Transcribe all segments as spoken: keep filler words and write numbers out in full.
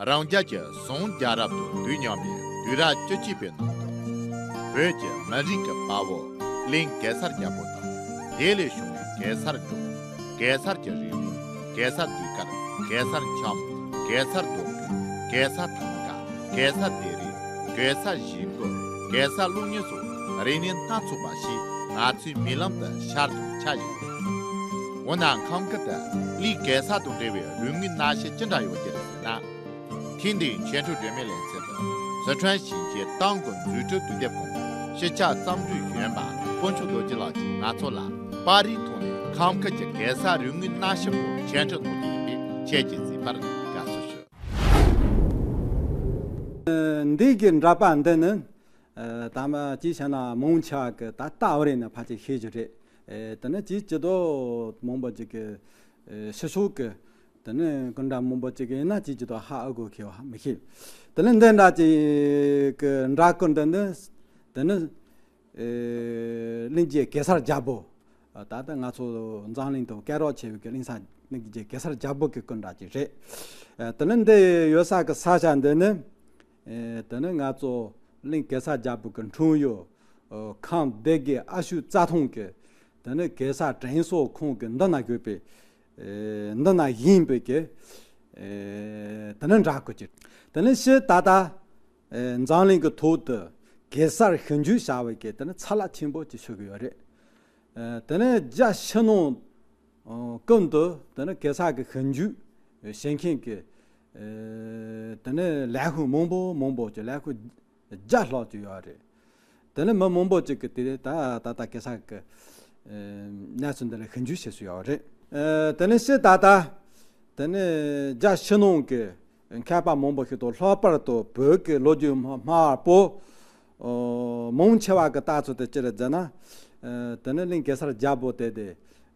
རང་རྒྱལ་གྱི་ཟུང་རྒྱལ་རབ་ཏུ་དུས་མཉམ་པའི་དུས་རབས་བཅུ་གཅིག་པའི་ནང་དུ། བོད་ཀྱི་མི་རིགས་ཀྱི་དཔའ་བོ་གླིང་གེ་སར་རྒྱལ་པོ་དང་། དེ་ལས་བྱུང་བའི་གེ་སར་སྒྲུང་། གེ་སར་གྱི་རིགས་རུས། གེ་སར་ཟློས་གར། གེ་སར་འཆམ། གེ་སར་རྡོ་སྐུ། གེ་སར་ཐང་ག། གེ་སར་སྡེ་རིགས། གེ་སར་བཞེས་སྒོ། གེ་སར་གློག་བརྙན་སོགས་རིག་གནས་སྣ་ཚོགས་པ་ཞིག་ང་ཚོའི་མིག་ལམ་དུ་ཤར་དང་འཆར་བཞིན་ཡོད། འོ་ན་ཁམས་ཁུལ་དུ་གླིང་གེ་སར་དང་འབྲེལ་བའི་རིག་དངོས་སྣ་ཤལ་ཅི་འདྲ་ཡོད་ཀྱི་རེད་ཟེར་ན། ཐེངས་འདིའི་འཆད་ཁྲིད་སྒྲོན་མེ་ལེ་ཚན་དུ་སི་ཁྲོན་ཞིང་ཆེན་ཏང་གི་འཛུགས་སྐྲུན་དུས་དེབ་ཁང་གི་གཞིས་ཆགས་གཙང་སྦྲའི་གཞོན་པ་དཀོན་མཆོག་རྡོ་རྗེ་ལགས་ཀྱིས་ང་ཚོ་ལ་པར་རིས་ཐོག་ནས་ཁམས་ཁུལ་གྱི་གེ་སར་རིག་དངོས་སྣ་ཤལ་སྐོར་འཆད་ཁྲིད་གནང་རྒྱུ་ཡིན་པས། ཁྱེད་ཀྱིས་གཟིགས་པར་དགའ་བསུ་ཞུ། འདི་གི་འདྲ་པར་འདི་ནི། ཨ། ད་མ་ཅིག་བྱས་ན་མང་ཆེ་བ་གིས་ད་ལྟ་བར་ཡིན་ན་ཕལ་ཆེར་ཤེས་ཀྱི་རེད། ཨེ། དེ་ནི་ཅིག་ཅི་ཏོ་མང་པོ་ཅིག་གིས། ཨེ། ཕྱི་ཕྱོགས་ཀྱི་དེ་ནི་སྐུ་འདྲ་མང་པོ་ཅིག་གིས་ཡིན་ན་ཅིག་ཅི་ཏོ་ཧ་ཨ་གོ་ཁེ་བ་མི་ཤེས། དེ་ནི་འདི་འདྲ་ཅིག་གི་འདྲ་སྐུ་འདི་ནི། དེ་ནི། ཨེ། གླིང་རྗེ་གེ་སར་རྒྱལ་པོ། ད་ལྟ་ང་ཚོ་འཛམ་གླིང་དུ་སྐད་གྲགས་ཆེ་བའི་གི་གླིང་ས་གླིང་རྗེ་གེ་སར་རྒྱལ་པོ་གི་སྐུ་འདྲ་ཅིག་རེད། ཨེ། དེ་ནི་འདི་ཡོད་ས་གི་ས་ཆ་འདི་ནི། ཨེ། དེ་ནི་ང་ཚོ་གླིང་གེ་སར་རྒྱལ་པོ་གི་འཁྲུངས་ཡུལ། ཨོ། ཁམས་སྡེ་དགེ་ཨ་ཤུ་རྩྭ་ཐང་གི་དེ་ནི་གེ་སར་དྲན་གསོ་ཁང་གི་མདུན་ན་ཡོད་པའི། ཨེ། མདུན་ན་བཞེངས་པའི་གི། ཨེ། དེ་ནི་འདྲ་སྐུ་ཅིག་དེ་ནི་ཕྱི་ད་ལྟ། ཨེ། འཛམ་གླིང་གི་ཐོག་ཏུ་གེ་སར་ཞི་འཇུ་བྱ་བའི་གི་དེ་ནི་ཚ་རླབས་ཆེན་པོ་ཅིག་ཤོད་ཀྱི་ཡོད་རེད། ཨེ། དེ་ནི་རྒྱལ་ཕྱི་ནང་ཀུན་ཏུ་དེ་ནི་གེ་སར་གྱི་ཞི་འཇུ་བྱེད་མཁན་གྱི། ཨེ། དེ་ནི་ལས་ཁུངས་མང་པོ་མང་པོ་ཅིག་ལས་ཁུངས་བརྒྱ་ལྷག་ཅིག་ཡོད་རེད། དེ་ནི་མི་མང་པོ་ཅིག་གིས་དེ་ད་ད་ལྟ་གེ་སར་གྱི། ཨེ། གནས་ཚུལ་འདི་ལ་ཞི་འཇུ་བྱེད་སྲོལ་ཡོད་རེད། ཨེ། དེ་ནི་ཕྱི་ད་ལྟ་དེ་ནི་རྒྱལ་ཕྱི་ནང་གི་མཁས་པ་མང་པོ་ཞིག་དང་། ལྷག་པར་དུ་བོད་ཀྱི་ལོ་རྒྱུས་སྨྲ་བ་པོ། ཨོ། མང་ཆེ་བ་གི་ལྟ་ཚུལ་དེ་ཅི་རེད་ཟེར་ན། ཨེ། དེ་ནི་གླིང་གེ་སར་རྒྱལ་པོ་དེ་དེ།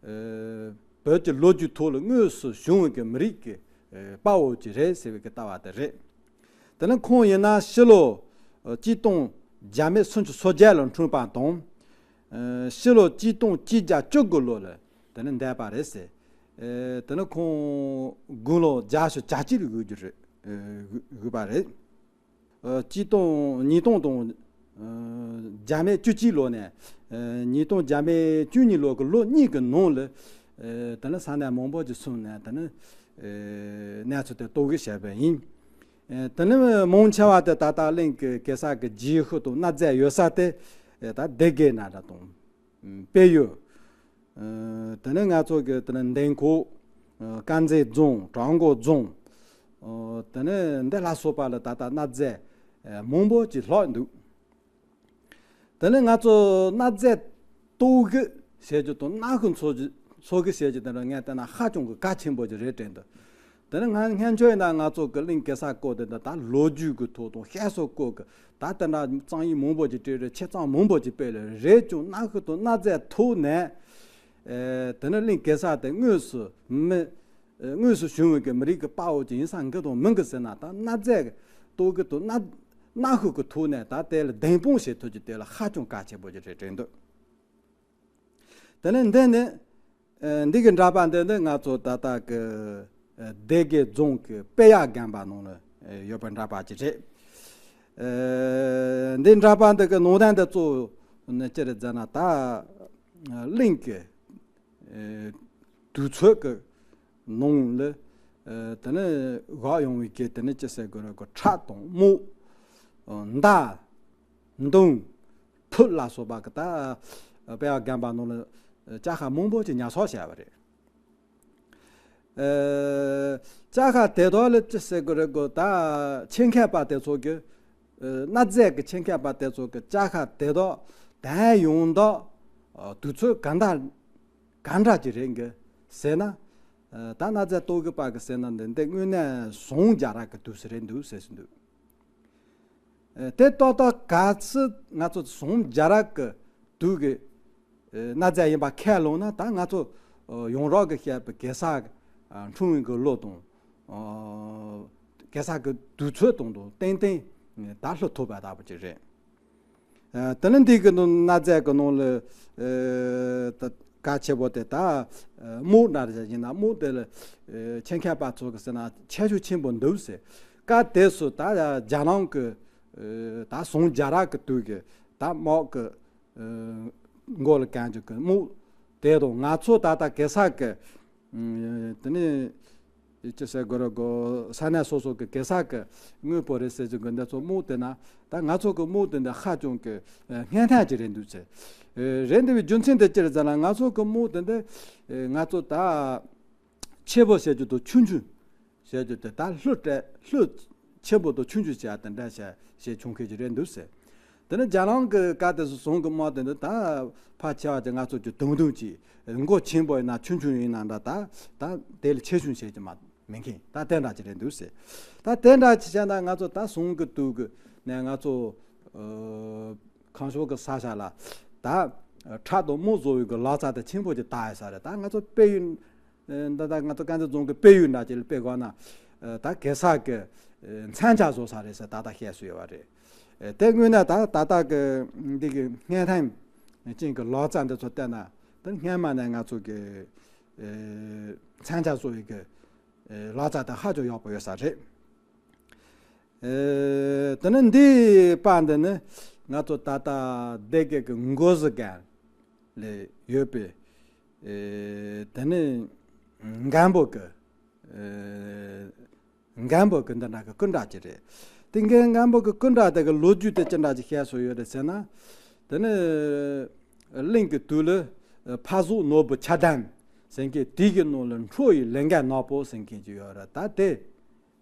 ཨེ། བོད་ཀྱི་ལོ་རྒྱུས་ཐོག་ལ་དངོས་སུ་བྱུང་བའི་གི་མི་རིགས་ཀྱི། ཨེ། དཔའ་བོ་ཅིག་རེད་ཟེར་བའི་གི་ལྟ་བ་དེ་རེད། དེ་ནི་ཁོང་ཡིན་ན་ཕྱི་ལོ། ཨེ། ཆིག་སྟོང་བརྒྱ་མེད་སུམ་ཅུ་སོ་བརྒྱད་ལ་འཁྲུངས་པ་དང་། ཨེ། ཕྱི་ལོ་ཆིག་སྟོང་གཅིག་བརྒྱ་བཅུ་དགུ་ལོ་ལ་དེ་ནི་འདས་པ་རེད་ཟེར། ཨེ། དེ་ནི་ཁོང་དགུང་ལོ་བརྒྱད་ཅུ་གྱ་གཅིག་ལ་བཞུགས་རྒྱུ་རེད། ཨེ། བཞུགས་པ་རེད། ཨེ། ཆིག་སྟོང་། ཉིས་སྟོང་དང་། ཨེ། བརྒྱ་མེད་བཅུ་གཅིག་ལོ་ནས། ཨེ། ཉིས་སྟོང་བརྒྱ་མེད་བཅུ་གཉིས་ལོ་གི་ལོ་གཉིས་ཀྱི་ནང་ལ། ཨེ། དེ་ནི་ས་གནས་མང་པོ་ཅིག་སོང་ནས་དེ་ནི། ཨེ། གནས་ཚུལ་དེ་རྟོག་གེ་བྱས་པ་ཡིན། ཨེ། དེ་ནི་མང་ཆེ་བ་དེ་ད་ལྟ་གླིང་གི་གེ་སར་གྱི་རྗེས་ཤུལ་དང་གནའ་རྫས་ཡོད་ས་དེ། ཨེ། ད་སྡེ་དགེ་ན་འདྲ་དང་། ཨུམ། དཔལ་ཡུལ། ཨེ། དེ་ནི་ང་ཚོ་གི་དེ་ནི་མདན་ཁོག་ཨེ། དཀར་མཛེས་རྫོང་། བྲག་འགོ་རྫོང་། ཨེ། དེ་ནི་འདི་ལ་སོགས་པ་ལ་ད་ལྟ་གནའ་རྫས། ཨེ། མང་པོ་ཅིག་ལྷག་འདུག་དེ་ནི་ང་ཚོ་གནའ་རྫས་རྟོག་གེ་བྱེད་རྒྱུ་དང་གནའ་ཤུལ་འཚོལ་རྒྱུ། འཚོལ་གེ་བྱེད་རྒྱུ་དེ་འདྲ་ངས་བལྟས་ན་ཧ་ཅང་གི་གལ་ཆེན་པོ་ཅིག་རེད་དྲན་འདུག་དེ་ནི་ང་སྔོན་ཆད་ཡིན་ན་ང་ཚོ་གི་གླིང་གེ་སར་སྐོར་དེ་འདྲ་ད་ལོ་རྒྱུས་ཀྱི་ཐོག་དང་བཤད་སྲོལ་སྐོར་གྱི་ད་དེ་འདྲ་རྩོམ་ཡིག་མང་པོ་ཅིག་བྲིས་རེད། ཆེད་རྩོམ་མང་པོ་ཅིག་སྤེལ་ལེ་རེད་ཀྱང་། གནའ་ཤུལ་དང་གནའ་རྫས་ཐོག་ནས། ཨེ། དེ་ནི་གླིང་གེ་སར་དེ་དངོས་སུ་མི། ཨེ། དངོས་སུ་བྱུང་བའི་གི་མི་རིགས་ཀྱི་དཔའ་བོ་ཅིག་ཡིན་ས་འགི་དང་མིན་གི་ཟེར་ན། ད་གནའ་རྫས་ཀྱི་རྟོག་གེ་དང་གནའ། གནའ་ཤུལ་གྱི་ཐོག་ནས་ད་དེ་ལ་བདེན་དཔང་བྱེད་ཐུབ་རྒྱུ་དེ་ལ་ཧ་ཅང་གལ་ཆེན་པོ་ཅིག་རེད་དྲན་འདུག་དེ་ནས་འདི་ནི། ཨེ། འདི་གི་འདྲ་པར་འདི་ནི་ང་ཚོ་ད་ལྟ་གི། ཨེ། སྡེ་དགེ་རྫོང་གི་དཔལ་གཡག་དགོན་པ་ནང་ལ། ཨེ། ཡོད་པའི་འདྲ་པར་ཅིག་རེད། ཨེ། འདི་འདྲ་པར་འདི་གི་ནང་དོན་འདི་གཙོ་བོ་ནི་ཅི་རེད་ཟེར་ན། ད་གླིང་གི། ཨེ། དུས་ཚོད་ཀྱི་ནང་ལ། ཨེ། དེ་ནི་བཞག་ཡོང་བའི་གི་དེ་ནི་ཅི་ཟེར་དགོས་རེད། གོ་ཁྲག་དང་མུ། ཨེ། མདའ། མདུང་། ཕུད་ལ་སོགས་པ་གི་ད་དཔལ་གཡག་དགོན་པ་ནང་ལ་ལྕགས་ཁ་མང་པོ་ཅིག་ཉར་ཚགས་བྱས་པ་རེད། ཨེ། ལྕགས་ཁ་དེ་དག་ལ་ཅི་ཟེར་དགོས་རེད། གོ་ད་ཆེད་མཁས་པ་དེ་ཚོ་གི། ཨེ། གནའ་རྫས་ཀྱི་ཆེད་མཁས་པ་དེ་ཚོ་གི་ལྕགས་ཁ་དེ་དག་དོན་ཡོང་དུས། ཨེ། དུས་ཚོད་ག་འདྲ་ག་འདྲ་ཅིག་རེད་གི་ཟེར་ན། ཨེ། ད་གནའ་རྫས་རྟོག་གེ་པ་གི་ཟེར་ན་འདི་འདི་དངོས་གནས་ཟུང་རྒྱ་ར་གི་དུས་སུ་རེད་འདུག་ཟེར་སྲིད་འདུག་ཨེ། དེ་ཏག་ཏག་ག་ཚོད་ང་ཚོ་ཟུང་རྒྱ་ར་གི་དུས་ཀྱི། ཨེ། གནའ་རྫས་ཡིན་པ་ཁས་བླངས་ན། ད་ང་ཚོ། ཨེ། ཡོངས་གྲགས་ཀྱི་བཤད་པའི་གེ་སར། ཨེ། འཁྲུངས་པའི་གི་ལོ་དང་། ཨེ། གེ་སར་གི་དུས་ཚོད་དང་དང་གཏན་གཏན་ད་ལྷུ་ཐུབ་པ་ལྟ་བུ་ཅིག་རེད། ཨེ། དེ་ནི་འདི་གི་ནང་གནའ་རྫས་ཀྱི་ནང་ལ། ཨེ། ད་གལ་ཆེ་བོ་དེ་ད། ཨེ། རྨོག་འདྲ་ཡིན་ན་རྨོག་དེ་ལ། ཨེ། ཆེད་མཁས་པ་ཚོ་གི་ཟེར་ན་ཁྱད་ཆོས་ཆེན་པོ་འདུག་ཟེར། སྐབས་དེ་སུ་ད་རྒྱ་ནག་གི་ཨ་ད་ཟུང་རྒྱ་ར་གི་དུས་ཀྱི་ད་དམག་གི་ཨ་མགོ་ལ་གན་རྒྱུ་གི་དམག་དེ་དང་ང་ཚོ་ད་ལྟ་གེ་སར་གི་ཨ་དེ་ནི་ཅི་ཟེར་དགོས་རེད་གོ། ས་གནས་སོ་སོ་གི་གེ་སར་གི་དངོས་པོ་རེད་ཟེར་རྒྱུ་གི་འདི་ཚོ་དམག་དེ་ན་ད་ང་ཚོ་གི་དམག་དེ་འདི་ཧ་ཅང་གི་ཨ་སྙན་ཐག་ཅིག་རེད་འདུག་ཟེར། ཨ་རེད་འདི་བའི་རྒྱུ་མཚན་དེ་ཅི་རེད་ཟེར་ན་ང་ཚོ་གི་དམག་དེ་འདི་ཨ་ང་ཚོ་ད་ཆེ་པོ་བྱེད་རྒྱུ་དང་ཆུང་ཆུང་བྱེད་རྒྱུ་དེ་ད་ལྷུ་སྤྲད་ལྷུ་ཆེན་པོ་དང་ཆུང་ཆུང་བྱས་དེ་འདྲ་བྱས་བྱས་བྱུང་མཁན་ཅིག་རེད་འདུག་ཟེར། དེ་ནི་རྒྱ་ནག་གི་སྐབས་དེ་སུ་ཟུང་གི་དམག་དེ་འདི་ད་ཕལ་ཆེ་བ་ཅིག་ང་ཚོ་ཅིག་དུང་དུང་ཅིག་མགོ་ཆེན་པོ་ཡིན་ན་ཆུང་ཆུང་ཡིན་ན་འདྲ་ད་ད་དེ་ལས་ཆེ་ཆུང་བྱེད་ཀྱི་མ་མེད་མཁན་ད་དེ་འདྲ་ཅིག་རེད་འདུག་ཟེར། ད་དེ་འདྲ་ཅིག་བྱས་ན་ང་ཚོ་ད་ཟུང་གི་དུས་ཀྱི་ནས་ང་ཚོ་ཨ་ཁམས་ཕྱོགས་ཀྱི་ས་ཆ་ལ་ད་ཁྲག་དང་རྨོ་བཟོ་བའི་གི་ལག་རྩལ་དེ་ཆེན་པོ་ཅིག་དར་ཡོད་ས་རེད། ད་ང་ཚོ་དཔལ་ཡུལ་ཨ་འདི་ད་ང་ཚོ་དཀར་མཛེས་རྫོང་གི་དཔལ་ཡུལ་འདྲ་ཅིག་ལ་དཔེ་བཀོད་ན་ཨ་ད་གེ་སར་གི་ཨ་མཚོན་ཆ་བཟོ་ས་རེད་ཟེར་ད་ལྟ་བཤད་སྲོལ་ཡོད་པ་རེད། ཨ་དེ་སྔོན་ན་ད་ད་ལྟ་གི་འདི་གི་སྔས་ཐེམ་ཅན་གི་ལག་རྩལ་འདི་ཚོ་བལྟས་ན་ད་སྔས་མ་ནས་ང་ཚོ་གི་ཨ་མཚོན་ཆ་བཟོ་བའི་གི་ཨ་ལག་རྩལ་དེ་ཧ་ཅང་ཡག་པོ་ཡོད་ས་རེད། ཨེ། དེ་ནི་འདིའི་པར་འདི་ནི་ང་ཚོ་ད་ལྟ་སྡེ་དགེ་གི་མགོ་གཟུགས་སྒང་ལ་ཡོད་པའི་ཨེ། དེ་ནི་མགོན་པོ་གི་ཨེ། མགོན་པོ་གི་འདི་འདྲ་གི་སྐུ་འདྲ་ཅིག་རེད། དེ་མགོན་མགོན་པོ་གི་སྐུ་འདྲ་དེ་གི་ལོ་རྒྱུས་དེ་ཅི་འདྲ་ཅིག་བཤད་སྲོལ་ཡོད་རེད་ཟེར་ན། དེ་ནི་གླིང་གི་དུས་ལ་ཕ་ཟོག་ནོར་བུ་ཆགས་ལྡན་ཟེར་མཁན་དེ་གི་ནང་ལ་ཁྲོ་བོའི་ལས་མགོན་ནག་པོ་ཟེར་མཁན་ཅིག་ཡོད་རེད། ད་དེ་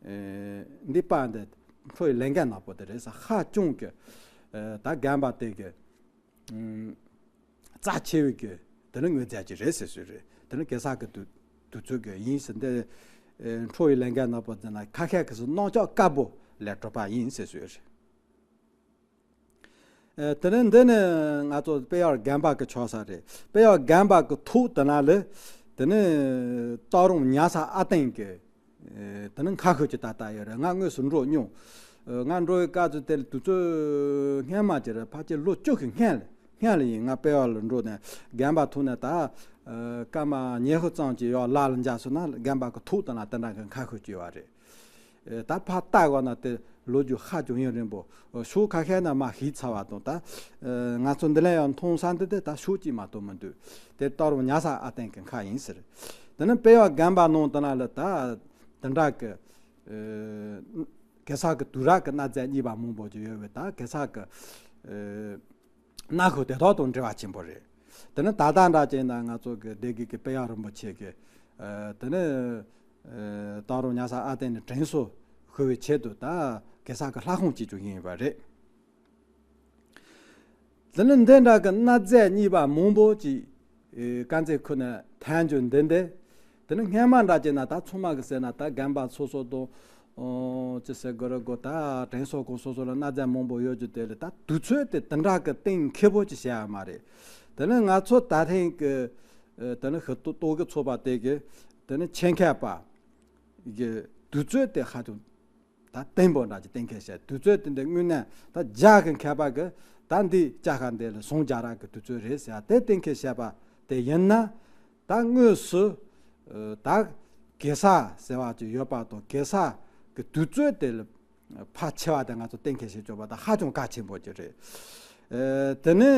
ཨེ། འདི་པར་འདི་ཁྲོ་བོའི་ལས་མགོན་ནག་པོ་དེ་རེད་ཟེར། ཧ་ཅང་གི་ཨེ། ད་རྒན་པ་དེ་གི་ཨུམ། རྩ་ཆེ་བའི་གི་དེ་ནི་དངོས་རྫས་ཅིག་རེད་ཟེར་སྲོལ་རེད། དེ་ནི་གེ་སར་གི་དུས་དུས་ཚོད་གི་ཡིན་ཟེར། འདི་ཨེ། ཁྲོ་བོའི་ལས་མགོན་ནག་པོ་ཟེར་ན་ཁ་ཤས་ཀྱིས་གནམ་ལྕགས་དཀར་པོ་ལས་གྲུབ་པ་ཡིན་ཟེར་སྲོལ་རེད། ཨེ། དེ་ནས་འདི་ནི་ང་ཚོ་དཔལ་ཡག་རྒན་པ་གི་ཆགས་ས་རེད། དཔལ་ཡག་རྒན་པ་གི་ཐུགས་དེ་ན་ལ་དེ་ནི་སྟག་རོང་ཉ་ས་ཨ་བསྟན་གི་ཨེ། དེ་ནི་ཁ་ཤས་ཅིག་ད་ལྟ་ཡོད་རེད། ང་དངོས་སུ་འགྲོ་མྱོང་། ཨེ། ང་འགྲོ་བའི་སྐབས་སུ་དེ་ལ་དུས་ཚོད་སྔས་མ་ཅིག་རེད། ཕལ་ཆེར་ལོ་བཅུ་གི་སྔོན་ལ་སྔོན་ལ་ཡིན། ང་དཔལ་ཡག་ལ་འགྲོ་ནས་རྒན་པ་ཐུག་ནས་ད་ཨེ། སྐར་མ་ཉི་ཤུ་ཙམ་ཅིག་ཡར་ལ་ལ་འཇགས་སོང་ན་རྒན་པ་གི་ཐུགས་དེ་ན་དེ་འདྲ་གི་ཁ་ཤས་ཅིག་ཡོད་རེད། ཨེ། ད་ཕར་ལྟ་དགོས་ན་དེ་ལོ་རྒྱུས་ཧ་ཅང་ཡུན་རིང་པོ། ཨེ། ཕྱོགས་ཁ་ཤས་ན་མ་ཤེས་ཚར་བ་དང་ད་ཨེ། ང་ཚོ་འདི་ལ་ཡང་མཐོང་ས་འདི་དེ་ད་ཕྱོགས་གཅིག་མ་གཏོགས་མི་འདུག་དེ་སྟག་རོང་ཉ་ས་ཨ་བསྟན་གི་ཁ་ཡིན་ཟེར། དེ་ནི་དཔལ་ཡག་རྒན་པ་ནང་དེ་ན་ལ་ད་དེ་འདྲ་གི་ཨེ། གེ་སར་གི་དུས་རབས་གི་གནའ་རྫས་རྙིང་པ་མང་པོ་ཅིག་ཡོད་པས། ད་གེ་སར་གི་ཨེ། གནའ་ཤུལ་དེ་དག་དང་འབྲེལ་བ་ཆེན་པོ་རེད། དེ་ནི་ད་ལྟ་འདྲ་བྱས་ན་ང་ཚོ་གི་སྡེ་དགེ་གི་དཔལ་ཡག་རིན་པོ་ཆེ་གི་ཨེ། དེ་ནི་ཨེ། སྟག་རོང་ཉ་ས་ཨ་བསྟན་ནས་དྲན་གསོ་ཞུ་བའི་ཆེད་དུ་ད་གེ་སར་གི་ལྷ་ཁང་ཅིག་ཀྱང་ཡིན་པ་རེད། དེ་ནི་འདི་འདྲ་གི་གནའ་རྫས་རྙིང་པ་མང་པོ་ཅིག་ཨེ། དཀར་མཛེས་ཁུལ་ནས་ཐོན་རྒྱུ་འདི་འདི། དེ་ནི་སྔས་མ་འདྲ་བྱས་ན་ད་ཚང་མ་གི་ཟེར་ན་ད་རྒན་པ་སོ་སོ་དང་། ཨོ། ཅི་ཟེར་དགོས་རེད་གོ། ད་དྲན་གསོ་ཁང་སོ་སོ་ལ་གནའ་རྫས་མང་པོ་ཡོད་རྒྱུ་དེ་ལ་ད་དུས་ཚོད་དེ་དེ་འདྲ་གི་གཏན་འཁེལ་པོ་ཅིག་བྱས་ཡ་མ་རེད། དེ་ནི་ང་ཚོ་ད་ཐེངས་གི་ཨེ། དེ་ནི་ཤུལ་ཏོག་ཏོག་གི་ཚོགས་པ་དེ་གི་དེ་ནི་ཆེད་མཁས་པ་གི་དུས་ཚོད་དེ་ཧ་ཅང་ད་བརྟན་པོ་འདྲ་ཅིག་གཏན་འཁེལ་བྱས། དུས་ཚོད་དེ་འདི་དངོས་གནས་ད་རྒྱ་གི་མཁས་པ་གི་ད་འདི་ཅ་ཁ་འདི་ལ་ཟུང་རྒྱ་ར་གི་དུས་ཚོད་རེད་ཟེར་ཡ་དེ་གཏན་འཁེལ་བྱས་པ་དེ་ཡིན་ན། ད་དངོས་སུ་ཨ་ད་གེ་སར་ཟེར་བ་ཅིག་ཡོད་པ་དང་། གེ་སར་གི་དུས་ཚོད་དེ་ལ་ཕལ་ཆེ་བ་དེ་ང་ཚོ་གཏན་འཁེལ་བྱེད་ཆོག་པ་ད་ཧ་ཅང་གལ་ཆེན་པོ་ཅིག་རེད། ཨ་དེ་ནི་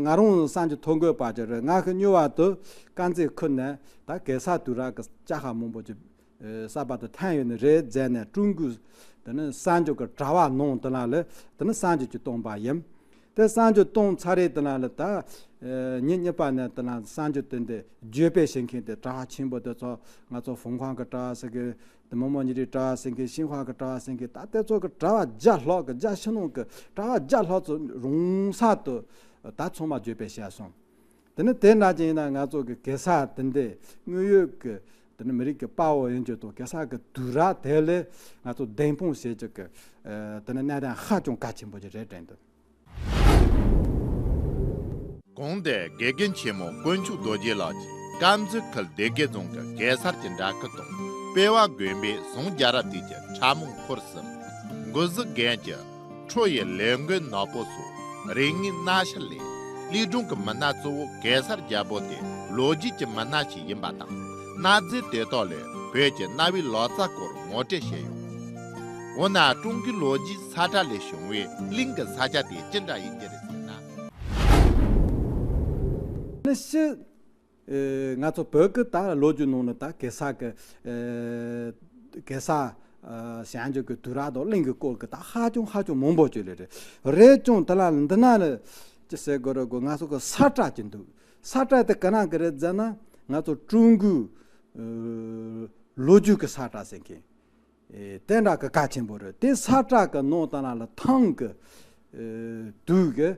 ང་རང་བསམ་རྒྱུ་ཐོ་འགོད་པ་ཅིག་རེད། ང་གི་སྨྱོ་བ་དུ་དཀར་མཛེས་ཁུལ་ནས་ད་གེ་སར་དུས་རབས་གི་ཅ་ཁ་མང་པོ་ཅིག་ཨ་གསར་པ་དུ་ཐོན་ཡོད་ནི་རེད་ཟེར་ནས་ཀྲུང་གོའི་དེ་ནི་གསར་འགྱུར་གི་དྲ་བ་ནང་དེ་ན་ལ་དེ་ནི་གསར་འགྱུར་ཅིག་བཏང་པ་ཡིན། དེ་གསར་འགྱུར་བཏང་ཚར་རེད། དེ་ན་ལ་ད་ཨ་ཉིན་གཉིས་པ་ནས་དེ་ན་གསར་འགྱུར་དེ་འདི་བརྗོད་པའི་བྱེད་མཁན་དེ་དྲ་བ་ཆེན་པོ་དེ་ཚོ་ང་ཚོ་ཧྥུང་ཁང་གི་དྲ་བ་ཟེར་གི། དེ་མི་མང་ཉིན་རེའི་དྲ་བ་ཟེར་མཁན། ཤིན་ཧྭ་གི་དྲ་བ་ཟེར་མཁན། ད་དེ་ཚོ་གི་དྲ་བ་བརྒྱ་ལྷག་གི། བརྒྱ་ཕྱི་ནང་གི་དྲ་བ་བརྒྱ་ལྷག་ཚོ་རུང་ས་དུ་ད་ཚང་མ་བརྗོད་པའི་བྱས་སོང་། དེ་ནི་དེ་འདྲ་ཅིག་ཡིན་ན་ང་ཚོ་གི་གེ་སར་དེ་འདྲའི་དངོས་ཡོད་ཀྱི་དེ་ནི་མི་རིགས་ཀྱི་དཔའ་བོ་ཡིན་རྒྱུ་དང་། གེ་སར་གྱི་དུས་རབས་དེ་ལས་ང་ཚོ་བདེན་དཔང་བྱེད་རྒྱུ་གི་ཨ་དེ་ནི་གནད་དོན་ཧ་ཅང་གལ་ཆེན་པོ་ཅིག་རེད་དྲན་འདུག། གོང་དེ་དགེ་རྒན་ཆེན་མོ་དཀོན་མཆོག་རྡོ་རྗེ་ལགས་ཀྱིས་དཀར་མཛེས་ཁུལ་སྡེ་དགེ་རྫོང་གི་གེ་སར་གྱི་འདྲ་སྐུ་དང་། སྤོ་བོ་དགོན་པའི་ཟུང་རྒྱ་ར་དུས་ཀྱི་ཕྲ་མོ་འཁོར་གསུམ། མགོ་གཟུགས་རྒན་གྱི་ཁྲོ་ཡི་ལས་མགོན་ནག་པོ་སོགས་རིག་གནས་སྣ་ཤར་ལས། གླིང་སྒྲུང་གི་མི་སྣ་གཙོ་བོ་གེ་སར་རྒྱལ་པོ་དེ་ལོ་རྒྱུས་ཀྱི་མི་སྣ་ཞིག་ཡིན་པ་དང་། གནའ་རྫས་དེ་དག་ལས་བོད་ཀྱི་གནའ་བོའི་ལག་རྩལ་སྐོར་ངོ་སྤྲོད་བྱས་ཡོད། འོ་ན་ཀྲུང་གོའི་ལོ་རྒྱུས་ས་ཁྲ་ལས་བྱུང་བའི་གླིང་གི་ས་ཆ་དེ་ཅི་འདྲ་ཡིན་གྱི་རེད་ཟེར་ན། ནི་ཕྱི་ཨེ་ང་ཚོ་བོད་ཀྱི་ད་ལོ་རྒྱུས་ནང་ནས་ད་གེ་སར་གྱི་ཨེ་གེ་སར་ཨ་བྱང་ཆུབ་ཀྱི་དུས་རབས་དང་གླིང་གི་སྐོར་གྱི་ད་ཧ་ཅང་ཧ་ཅང་མང་པོ་ཅིག་ལས་རེད། རེད་ཀྱང་དེ་ལ་འདི་ན་ནི་ཅི་ཟེར་དགོས་རེད་གོ། ང་ཚོ་གི་ས་ཁྲ་ཅིག་འདུག། ས་ཁྲ་དེ་ག་རང་གི་རེད་ཟེར་ན། ང་ཚོ་ཀྲུང་གོའི་ཨེ་ལོ་རྒྱུས་ཀྱི་ས་ཁྲ་ཟེར་མཁན། ཨེ་དེ་འདྲ་གི་གལ་ཆེན་པོ་རེད། དེ་ས་ཁྲ་གི་ནང་དེ་ན་ལ་ཐང་གི་ཨེ་དུས་ཀྱི་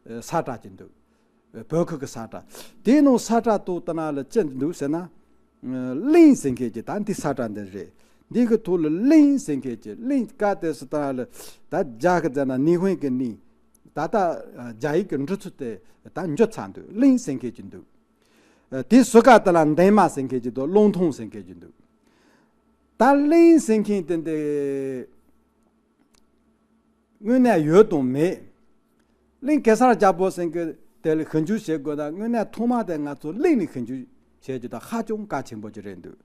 ཨེ་ས་ཁྲ་ཅིག་འདུག། ཨེ་བོད་ཁུལ་གྱི་ས་ཁྲ། དེའི་ནང་ས་ཁྲ་ཐོག་དེ་ན་ལ་ཅི་འདུག་ཟེར་ན། ཨེ་གླིང་ཟེར་མཁན་གྱི་ད་འདི་ས་ཁྲ་འདི་རེད། འདི་གི་ཐོག་ལ་གླིང་ཟེར་མཁན་གྱི་གླིང་ག་དེ་སུ་དེ་ན་ལ་ད་རྒྱ་གི་ཟེར་ན་ནི་ཧོན་གྱི་ནི། ད་ལྟ་རྒྱ་ཡིག་གི་འབྲི་ཚུལ་དེ་ད་འགྱུར་ཚར་འདུག། གླིང་ཟེར་མཁན་གྱི་འདུག། ཨེ་དེ་སུ་ག་དེ་ལ་འདན་མ་ཟེར་མཁན་གྱི་འདུག། ཀླུང་ཐང་ཟེར་མཁན་གྱི་འདུག། ད་གླིང་ཟེར་མཁན་དེ་འདི་དངོས་གནས་ཡོད་དང་མེད། གླིང་གེ་སར་རྒྱལ་པོ་ཟེར་མཁན་དེ་ལ་ཞིབ་འཇུག་བྱེད་དགོས་ན། དངོས་གནས་ཐོག་མ་དེ་ང་ཚོ་གླིང་ནས་ཞིབ་འཇུག་བྱེད་རྒྱུ་དང་ཧ་ཅང་གལ་ཆེན་པོ་ཅིག་རེད་འདུག།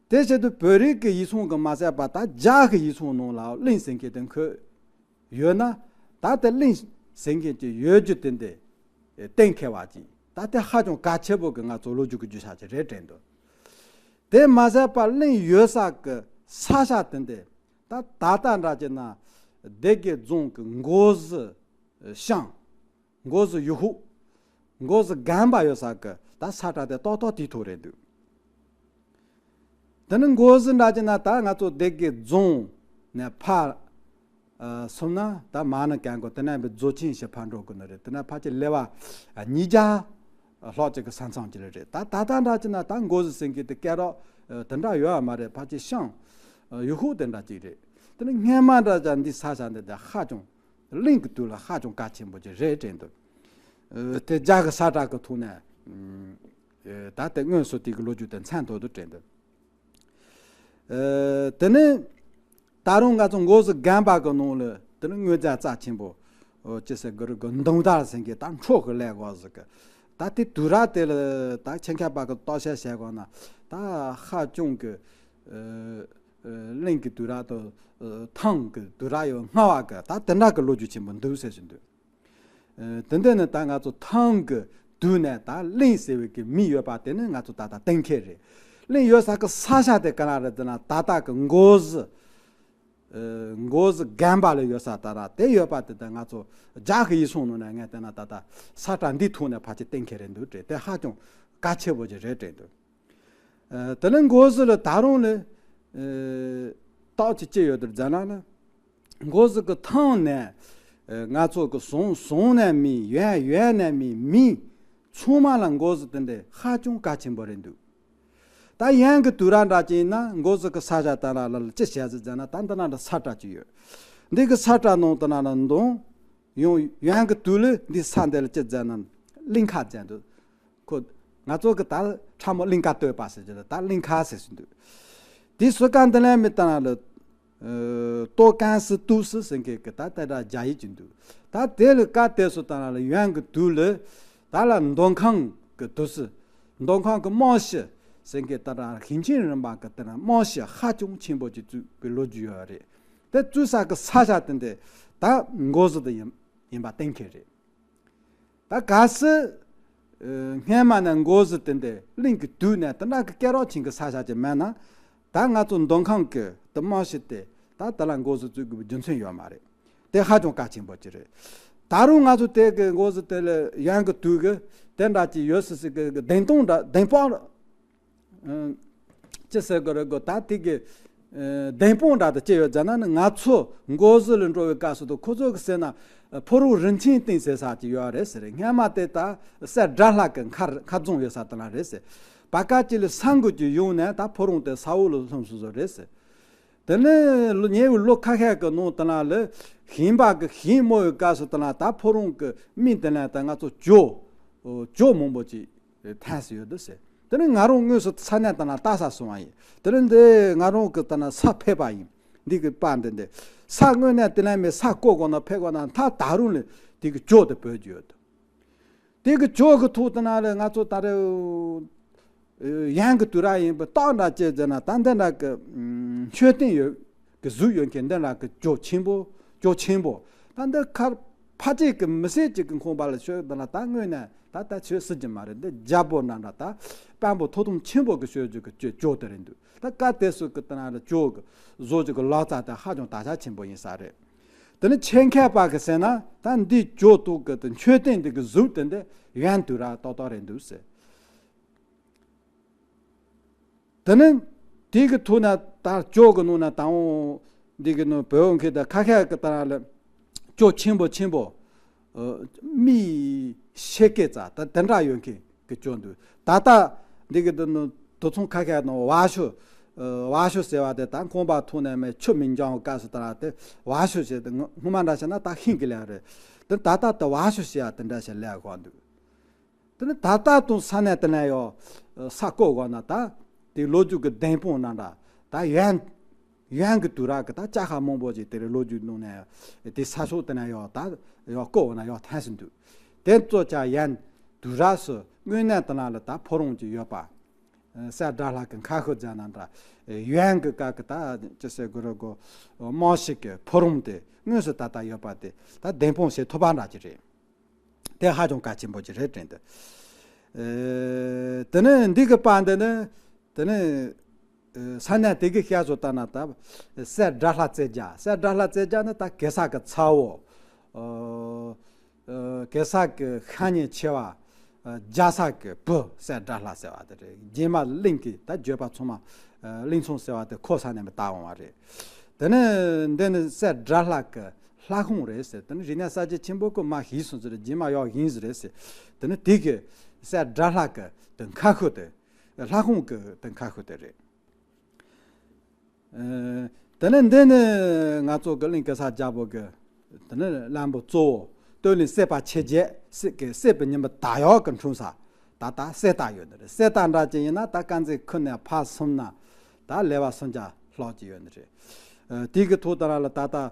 དེ་བྱེད་དུས་བོད་རིགས་ཀྱི་ཡིག་ཚང་གི་མ་ཟད་པ་ད་རྒྱ་གི་ཡིག་ཚང་ནང་ལ་གླིང་ཟེར་མཁན་དེ་འཁོད་ཡོད་ན། ད་ལྟ་གླིང་ཟེར་མཁན་ཅིག་ཡོད་རྒྱུ་དེ་འདི་གཏན་འཁེལ་བ་ཅིག། ད་དེ་ཧ་ཅང་གལ་ཆེན་པོ་གི་ང་ཚོ་ལོ་རྒྱུས་ཀྱི་རྒྱུ་ཆ་ཅིག་རེད་དྲན་འདུག། དེ་མ་ཟད་པ་གླིང་ཡོད་ས་གི་ས་ཆ་དེ་འདི་ད་ད་ལྟ་འདྲ་བྱས་ན་སྡེ་དགེ་རྫོང་གི་མགོ་གཟི་ཤང་། མགོ་གཟི་ཡུལ་ཤུལ། མགོ་གཟི་དགོན་པ་ཡོད་ས་གི་ད་ས་ཁྲ་དེ་ཏོག་ཏོག་དེའི་ཐོག་རེད་འདུག། དེ་ནི་མགོ་གཟི་འདྲ་བྱས་ན་ད་ང་ཚོ་སྡེ་དགེ་རྫོང་ནས་ཕར་ཨ་སོང་ན་ད་མ་ཎི་བཀང་གོ། དེ་ནས་བཟོ་ཆེན་ཞིག་ཕར་འགྲོ་དགོས་ནི་རེད། དེ་ནས་ཕལ་ཆེར་ལེ་བ་ཉིས་བརྒྱ་ལྷག་ཅིག་གི་ས་མཚམས་ཅིག་རེད། ད་ད་ལྟ་འདྲ་བྱས་ན་ད་མགོ་གཟི་ཟེར་མཁན་དེ་སྐད་གྲགས་དེ་འདྲ་ཡོད་མ་རེད། ཕལ་ཆེར་ཤང་ཡུལ་ཤུལ་དེ་འདྲ་ཅིག་རེད། དེ་ནི་སྔས་མ་འདྲ་བྱས་འདི་ས་ཆ་འདི་དེ་ཧ་ཅང་གླིང་གི་དུས་ལ་ཧ་ཅང་གལ་ཆེན་པོ་ཅིག་རེད་དྲན་འདུག། ཨ་དེ་རྒྱ་གི་ས་ཁྲ་གི་ཐོག་ནས་ཨ་ད་དེ་དངོས་སུ་དེ་གི་ལོ་རྒྱུས་དེ་མཚན་ཐོག་ཏུ་དྲན་འདུག། ཨ་དེ་ནས་ད་རུང་ང་ཚོ་མགོ་གཟི་དགོན་པ་གི་ནང་ལ་དེ་ནི་དངོས་རྫས་རྩ་ཆེན་པོ་ཨོ་ཅི་ཟེར་དགོས་རེད་གོ། མདུང་དར་ཟེར་མཁན་ད་འཕྲོག་གི་ལས་གོ་ཟིག་གི། ད་དེ་དུས་རབས་དེ་ལ་ད་ཆེད་མཁས་པ་གི་བརྟག་དཔྱད་བྱས་གོ་ན་ད་ཧ་ཅང་གི་ཨ་ཨ་གླིང་གི་དུས་རབས་དང་ཨ་ཐང་གི་དུས་རབས་ཡང་སྔ་བ་གི་ད་དེ་འདྲ་གི་ལོ་རྒྱུས་ཆེན་པོ་འདུག་ཟེར་བཞིན་འདུག། ཨ་དེ་འདྲ་ནི་ད་ང་ཚོ་ཐང་གི་དུས་ནས་ད་གླིང་ཟེར་བའི་གི་མིང་ཡོད་པ་དེ་ནི་ང་ཚོ་ད་ལྟ་གཏན་འཁེལ་རེད། གླིང་ཡོད་ས་གི་ས་ཆ་དེ་ག་ལ་རེད་ཟེར་ན་ད་ལྟ་གི་མགོ་གཟི། ཨ་མགོ་གཟི་དགོན་པ་ལ་ཡོད་ས་ད་ར་དེ་ཡོད་པ་དེ་ད་ང་ཚོ་རྒྱ་གི་ཡིག་ཚང་ནང་ནས་ངས་བལྟས་ན་ད་ལྟ་ས་ཁྲ་འདི་ཐོག་ནས་ཕལ་ཆེར་གཏན་འཁེལ་རེད་འདུག་དྲན། དེ་ཧ་ཅང་གལ་ཆེ་བོ་ཅིག་རེད་དྲན་འདུག། ཨ་དེ་ནས་མགོ་གཟི་ལ་ད་རུང་ལ་ཨ་རྟགས་ཅིག་ཅི་ཡོད་དེ་ཟེར་ན་ནི། མགོ་གཟི་གི་ཐང་ནས་ཨ་ང་ཚོ་གི་བྱང་བྱང་ནས་མི་ཡོན་ཡོན་ནས་མི་མི་ཚང་མ་ལ་མགོ་གཟི་དེ་འདི་ཧ་ཅང་གལ་ཆེན་པོ་རེད་འདུག། ད་ཡོན་གྱི་དུས་རབས་འདྲ་ཅིག་ཡིན་ན་མགོ་གཟི་གི་ས་ཆ་དེ་ན་ལ་ལ་ཅི་བྱས་ཟིག་ཟེར་ན་ད་འདི་ན་འདྲ་ས་ཁྲ་ཅིག་ཡོད། འདི་གི་ས་ཁྲ་ནང་དེ་ན་ལ་འདོང་ཡང་ཡོན་གྱི་དུས་ལ་འདི་ས་འདི་ལ་ཅི་ཟེར་ན་གླིང་ཁ་ཟེར་འདུག། ཁོ་ང་ཚོ་གི་ད་ཁྲ་མོ་གླིང་ཁ་སྟོད་པ་ཟེར་གྱི་ད་གླིང་ཁ་ཟེར་ཟིན་འདུག། དེ་སུ་ག་འདི་ལན་མི་ལྟ་ན་ལ་ཨ་ཏོ་ཀན་སི་ཏུ་སི་ཟེར་མཁན་གི་ད་ལྟ་རྒྱ་ཡིག་ཅིག་འདུག། ད་དེ་ལ་བཀའ་དེ་སུ་ལྟ་ན་ལ་ཡོན་གྱི་དུས་ལ་ད་ལ་མདོ་ཁམས་གི་དུས་སུ་མདོ་ཁམས་གི་རྨང་གཞི་ཟེར་མཁན་ད་ལ་ཞིང་ཆེན་རིམ་པ་གི་ད་ལ་རྨང་གཞི་ཧ་ཅང་ཆེན་པོ་ཅིག་བཙུགས་པའི་ལོ་རྒྱུས་ཡོད་རེད། དེ་བཙུགས་ས་གི་ས་ཆ་དེ་འདི་ད་མགོ་གཟི་དེ་ཡིན་ཡིན་པ་གཏན་འཁེལ་རེད། ད་གལ་སྲིད་ཨ་སྔས་མ་ནས་མགོ་གཟི་དེ་འདི་གླིང་གི་དུས་ནས་དེ་འདྲ་གི་སྐད་གྲགས་ཆེན་གི་ས་ཆ་ཅིག་མེད་ན། ད་ང་ཚོ་མདོ་ཁམས་གི་དེ་རྨང་གཞི་དེ་ད་དེ་ལ་མགོ་གཟི་བཙུགས་དགོས་པའི་རྒྱུ་མཚན་ཡོད་མ་རེད། དེ་ཧ་ཅང་གལ་ཆེན་པོ་ཅིག་རེད། ད་རུང་ང་ཚོ་དེ་གི་མགོ་གཟི་དེ་ལ་ཡོན་གི་དུས་གི་དེ་འདྲ་ཅིག་ཡོད་སྲིད་སྲིད་གི་གདན་སྟོང་འདྲ་གདན་དཔོག་ཨ་ཅི་ཟེར་དགོས་རེད་གོ། ད་དེ་གི་ཨ་བདེན་དཔང་འདྲ་དེ་ཅི་ཡོད་ཟེར་ན་ནི། ང་ཚོ་མགོ་གཟི་ལ་འགྲོ་བའི་སྐབས་སུ་དུ་ཁོ་ཚོ་གི་ཟེར་ན་ཨ་ཕོ་བྲང་རིན་ཆེན་སྟེང་ཟེར་ས་ཅིག་ཡོད་རེད་ཟེར། སྔ་མ་དེ་ད་སྲས་དགྲ་ལྷ་གི་མཁར་མཁར་རྫོང་ཡོད་ས་དེ་ལ་རེད་ཟེར། བར་སྐབས་ཅིག་ལ་ས་འགུལ་གྱི་ཡོང་ནས་ད་ཕོ་བྲང་དེ་ས་འོག་ལ་ལྷུང་སོང་ཟིག་རེད་ཟེར། དེ་ནས་ལོ་ཉེ་བའི་ལོ་ཁ་ཤས་ཀྱི་ནང་དེ་ན་ལ་ཞིང་པ་གི་ཞིང་རྨོ་བའི་སྐབས་སུ་དེ་ན་ད་ཕོ་བྲང་གི་མི་དེ་ན་ད་ང་ཚོ་གྱོག་གྱོག་མང་པོ་ཅིག་ཐལ་སྲིད་ཡོད་དུ་ཟེར། དེ་ནི་ང་རང་དངོས་སུ་ས་གནས་དེ་ན་ལྟ་ས་སོང་བ་ཡིན། དེ་ནི་འདི་ང་རང་གི་དེ་ན་ས་ཕེབས་པ་ཡིན། འདི་གི་པར་འདི་འདི་ས་དངོས་གནས་དེ་ན་མི་ས་བརྐོ་དགོས་ན་ཕེབས་དགོས་ན་ད་ད་རུང་ལས་དེ་གི་གྱོག་དེ་བོད་ཀྱི་ཡོད་དུ། དེ་གི་གྱོག་གི་ཐོག་དེ་ན་ལས་ང་ཚོ་ད་རེ་ཡན་གི་དུས་ར་ཡིན་པའི་རྟགས་འདྲ་བཅས་ཟེར་ན་ད་འདི་འདྲ་གི་མཆོད་རྟེན་ཡོད་ གི་གཟུགས་ཡོད་མཁན་འདི་ལ་གི་ཇོ་ཆེན་པོ་ཇོ་ཆེན་པོ། ད་འདི་ཁར་ཕ་ཅིག་གི་མི་སེར་ཅིག་གི་ཁང་པ་ལ་ཤོད་འདི་ལ་ད་དངོས་གནས་ད་ད་ཆོས་སྲིད་ཀྱི་མ་རེད། འདི་རྒྱལ་པོ་འདྲ་འདྲ་ད་དཔོན་པོ་ཐུགས་དམ་ཆེན་པོ་གི་ཤོད་རྒྱུ་གི་ཇོ་དེ་རེད་འདུག་ད་སྐབས་དེ་སུ་གི་དེ་ན་ལ་ཇོ་གི་བཟོ་རྒྱུ་གི་ལག་རྩལ་དེ་ཧ་ཅང་དར་ཆ་ཆེན་པོ་ཡིན་ས་རེད། དེ་ནི་ཆེད་མཁས་པ་གི་ཟེར་ན་ད་འདི་ཇོ་ཐུག་གི་དེ་མཆོད་རྟེན་འདི་གི་གཟུགས་དེ་འདི་ཡོན་དུ་ར་ཏོག་ཏོག་རེད་འདུག་ཟེར། དེ་ནི་དེ་གི་ཐོག་ན་ད་ཇོ་གི་ནང་ན་དང་པོ་འདི་གི་ནང་བོད་མཁན་དང་ཁ་ཤས་གི་ལྟར་ལ་ཇོ་ཆེན་པོ་ཆེན་པོ་མིའི་ཤེས་སྐད་ཙ་ད་དེ་འདྲ་ཡོད་མཁན་གི་ཇོ་འདུག་ད་ལྟ་འདི་གི་དེ་ནི་དུ་ཚོང་ཁ་ཤས་ནང་བ་ཤོ་བ་ཤོ་ཟེར་བ་དེ་ད་ཁང་པ་ཐོག་ནས་མེད་ཆུ་མི་འཇང་བ་སྐབས་སུ་ལྟར་དེ་བ་ཤོ་ཟེར་དེ་སྔོན་མ་འདྲ་བྱས་ན་ད་ཤིང་གི་ལས་རེད། དེ་ད་ལྟ་དེ་བ་ཤོ་ཟེར་བ་དེ་འདྲ་ཞིག་ལས་གོ་འདུག་དེ་ནི་ད་ལྟ་དུང་ས་གནས་དེ་ན་ཡོད་ས་བརྐོ་དགོས་ན་ད་དེ་ལོ་རྒྱུས་ཀྱི་བདེན་དཔང་ན་འདྲ་ད་ཡོན་ཡོན་གྱི་དུས་རབས་ཀྱི་ད་ཅ་ཧ་མང་པོ་ཅིག་དེ་རེད། ལོ་རྒྱུས་ནང་ནས་དེ་ས་ཕྱོགས་དེ་ན་ཡོད་ད་ཡོད་བརྐོ་འོ་ན་ཡོད་ཐན་ཟིན་འདུག་དེ་ཚོ་ཅག་ཡོན་དུས་རབས་སུ་དངོས་གནས་དེ་ན་ལ་ད་ཕོ་རོང་ཅིག་ཡོད་པ། སྲས་དགྲ་ལྷ་གི་མཁའ་ཤུལ་མཛད་ན་འདྲ། ཡོན་གྱི་སྐབས་ཀྱི་ད་ཅི་ཟེར་དགོས་རེད་གོ། རྨང་གཞི་གི་ཕོ་རོང་དེ་དངོས་སུ་ད་ལྟ་ཡོད་པ་དེ་ད་བདེན་དཔང་བྱེད་ཐུབ་པ་འདྲ་ཅིག་རེད། དེ་ཧ་ཅང་གལ་ཆེན་པོ་ཅིག་རེད་དྲན་ཏེ། ཨེ། དེ་ནས་འདི་གི་པར་འདི་ནི་དེ་ནི་ཨེ། ས་གནས་དེ་གི་བཤད་སྲོལ་ལྟར་ན་ད་སྲས་དགྲ་ལྷ་རྩེ་རྒྱལ། སྲས་དགྲ་ལྷ་རྩེ་རྒྱལ་ནི་ད་གེ་སར་གི་ཚ་བོ། ཨོ། ཨོ། གེ་སར་གི་ཤ་ཉེ་ཆེ་བ། ཨོ། རྒྱ་ཚ་གི་བུ་སྲས་དགྲ་ལྷ་ཟེར་བ་དེ་རེད། རྗེས་མ་གླིང་གི་ད་བརྒྱུད་པ་ཚང་མ་ཨོ། གླིང་ཚང་ཟེར་བ་དེ་ཁོ་ས་ནས་མི་དར་འོང་བ་རེད། དེ་ནས་འདི་ནི་སྲས་དགྲ་ལྷ་གི་ལྷ་ཁང་རེད་ཟེར། དེ་ནི་རིག་གནས་གསར་བརྗེ་ཆེན་པོ་གི་མ་ཞིག་སོང་ཟེར། རྗེས་མ་ཡག་ཡིན་ཟེར་རེད་ཟེར། དེ་ནི་དེ་གི་སྲས་དགྲ་ལྷ་གི་དེ་མཁའ་ཤུལ་དེ་ལྷ་ཁང་གི་དེ་མཁའ་ཤུལ་དེ་རེད། ཨེ། དེ་ནས་འདི་ནི་ང་ཚོ་གི་གླིང་གེ་སར་རྒྱལ་པོ་གི་དེ་ནི་བློན་པོ་གཙོ་བོ་སྟོད་ལུང་གསེར་པ་ཆེ་བརྒྱད་སྲས་ཀྱི་སྲས་པའི་ཉི་མ་དར་ཡག་གི་འཁྲུངས་ས་ད་ལྟ་གསེར་རྟ་ཡོད་ནི་རེད། གསེར་རྟ་འདྲ་ཅིག་ཡིན་ན་ད་དཀར་མཛེས་ཁུལ་ནས་ཕར་སོང་ན་ད་ལེ་བ་སུམ་བརྒྱ་ལྷག་ཅིག་ཡོད་ནི་རེད། ཨེ། དེ་གི་ཐོག་ད་ར་ལ་ད་ལྟ་ཨེ།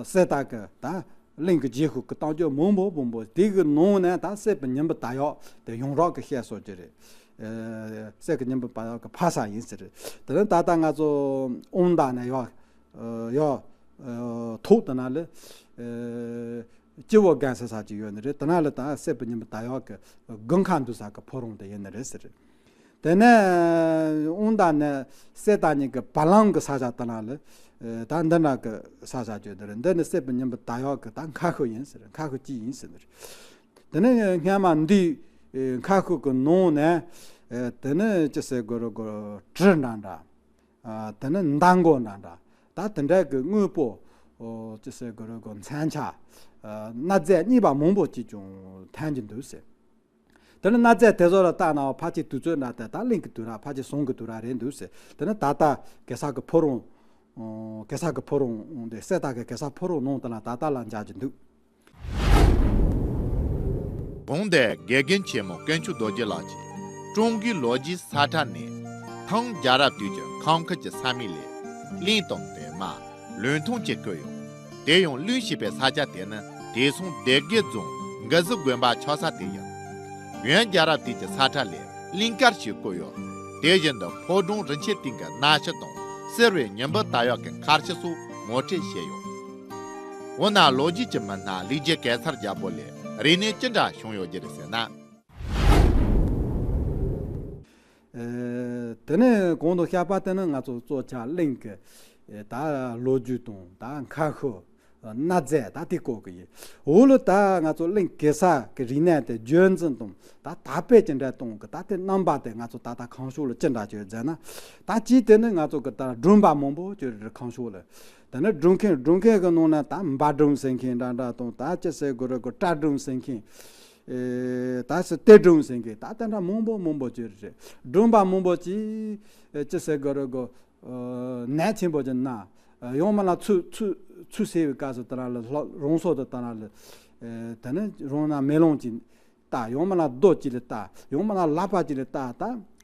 གསེར་རྟ་གི་ད་གླིང་གི་རྗེས་ཤུལ་གི་གཏམ་རྒྱུད་མང་པོ་མང་པོ་དེ་གི་ནང་ནས་ད་སྲས་པའི་ཉི་མ་དར་ཡག་དེ་ཡོངས་གྲགས་ཀྱི་བཤད་སྲོལ་ཅིག་རེད། ཨེ། སྲས་ཀྱི་ཉི་མ་དར་ཡག་གི་ཕ་ས་ཡིན་ཟེར། དེ་ནས་ད་ལྟ་ང་ཚོ་དབང་འདམ་ནས་ཡར་ཨེ། ཡར་ཨེ། ཐུག་དེ་ན་ལ་ཨེ། སྤྱི་བོ་སྒང་ཟེར་ས་ཅིག་ཡོད་ནི་རེད། དེ་ན་ལ་ད་སྲས་པའི་ཉི་མ་དར་ཡག་གི་དགུན་ཁ་འདུག་ས་གི་ཕོ་རོང་དེ་ཡིན་ནི་རེད་ཟེར། དེ་ནས་དབང་འདམ་ནས་གསེར་རྟ་གཉིས་ཀྱི་བར་ལམ་གྱི་ས་ཆ་དེ་ན་ལ་ཨེ། ད་འདི་འདྲ་གི་ས་ཆ་ཅིག་འདི་རེད། འདི་ནི་སྲས་པའི་ཉི་མ་དར་ཡག་གི་ད་མཁའ་ཤུལ་ཡིན་ཟེར། མཁའ་ཤུལ་གཅིག་ཡིན་ཟེར་ནི་རེད། དེ་ནས་སྔོན་མ་འདི་ཨེ། མཁའ་ཤུལ་གི་ནང་ནས་ཨེ། དེ་ནི་ཅི་ཟེར་དགོས་རེད་གོ། གྲི་འདྲ་འདྲ། ཨ། དེ་ནི་མདའ་མགོ་འདྲ་འདྲ། ད་དེ་འདྲ་གི་དངོས་པོ་ཨོ། ཅི་ཟེར་དགོས་རེད་གོ། མཚོན་ཆ། ཨ། གནའ་རྫས་རྙིང་པ་མང་པོ་ཅིག་ཀྱང་ཐོན་གྱི་འདུག་ཟེར། དེ་ནི་གནའ་རྫས་དེ་ཚོ་ལ་བལྟས་ན་ཕལ་ཆེར་དུས་ཚོད་འདྲ་དེ་ད་གླིང་གི་དུས་རབས་ཕལ་ཆེར་ཟུང་གི་དུས་རབས་རེད་འདུག་ཟེར། དེ་ནི་ད་ལྟ་གེ་སར་གི་ཕོ་རོང་། ཨོ། གེ་སར་གི་ཕོ་རོང་དེ་གསེར་རྟ་གི་གེ་སར་ཕོ་རོང་ནང་དུ་ལ་ད་ལྟ་ལ་མཇལ་གྱི་འདུག་བོད་དེ་དགེ་རྒན་ཆེན་མོ་དཀོན་མཆོག་རྡོ་རྗེ་ལགས་ཀྱིས་ཀྲུང་གོའི་ལོ་རྒྱུས་ས་ཁྲ་ནས་ཐང་རྒྱལ་རབས་དུས་ཀྱི་ཁམས་ཁུལ་གྱི་ས་མིང་ལས་གླིང་དང་དེ་མ་ལུང་ཐང་ཅེས་བཀོད་ཡོད། དེ་ཡང་གླིང་ཞེས་པའི་ས་ཆ་དེ་ནི་དེང་སང་སྡེ་དགེ་རྫོང་མགུ་ཟི་དགོན་པ་ཆགས་ས་དེ་ཡིན། ཡོན་རྒྱལ་རབས་དུས་ཀྱི་ས་ཁྲ་ལས་གླིང་དཀར་ཞེས་བཀོད་ཡོད། དེ་བཞིན་དུ་ཕོ་བྲང་རིན་ཆེན་སྟེང་གི་གནའ་ཤུལ་དང་གསེར་བའི་ཉི་འབུམ་དར་ཡག་གི་མཁར་ཤུལ་སོགས་ངོ་སྤྲོད་བྱས་ཡོད། འོ་ན་ལོ་རྒྱུས་ཀྱི་མི་སྣ་ལེགས་བྱས་གེ་སར་རྒྱལ་པོ་ལས་རིག་གནས་ཅི་འདྲ་བྱུང་ཡོད་ཀྱི་རེད་ཟེར་ན། ཨེ། དེ་ནས་གོང་དུ་བཤད་པ་དེ་ནི་ང་ཚོ་གཙོ་ཆེ་གླིང་གི་ཨེ། ད་ལོ་རྒྱུས་དང་ད་མཁའ་ཤུལ་གནའ་རྫས་ད་དེ་བཀོད་གི་ཡིན། འོ་ལོ་ད་ང་ཚོ་གླིང་གེ་སར་གི་རིག་གནས་དེ་རྒྱུན་འཛིན་དང་ད་དར་སྤེལ་ཅི་འདྲ་གཏོང་གི་ད་དེ་རྣམ་པ་དེ་ང་ཚོ་ད་ལྟ་ཁམས་ཕྱོགས་ལ་ཅི་འདྲ་ཅིག་ཡོད་ཟེར་ན། ད་གཅིག་དེ་ནི་ང་ཚོ་གི་ད་སྒྲུང་པ་མང་པོ་ཅིག་རེད་ཁམས་ཕྱོགས་ལ། དེ་ནི་སྒྲུང་མཁན་སྒྲུང་མཁན་གི་ནང་ན་ད་འབའ་སྒྲུང་ཟེར་མཁན་འདྲ་འདྲ་དང་ད་ཅི་ཟེར་དགོས་རེད་གོ། སྐྲ་སྒྲུང་ཟེར་མཁན། ཨེ། ད་སི་ཏེ་སྒྲུང་ཟེར་མཁན་ད་དེ་འདྲ་མང་པོ་མང་པོ་ཅིག་རེད། སྒྲུང་པ་མང་པོ་ཅིག་ཨེ། ཅི་ཟེར་དགོས་རེད་གོ། ཨོ། ནད་ཆེན་པོ་ཅིག་ན། ཨ། ཡང་མིན་ན་ཚུར་ཚུར་ཚུར་བསད་པའི་སྐབས་སུ་དེ་ན་ལ་ལྷ་རང་སྲོག་དེ་དེ་ན་ལ། ཨེ། དེ་ནས་རང་ན་མེ་ལོང་ཅིག་བཏགས། ཡང་མིན་ན་རྡོ་ཅིག་ལ་བཏགས། ཡང་མིན་ན་ལག་པ་ཅིག་ལ་བཏགས། ད་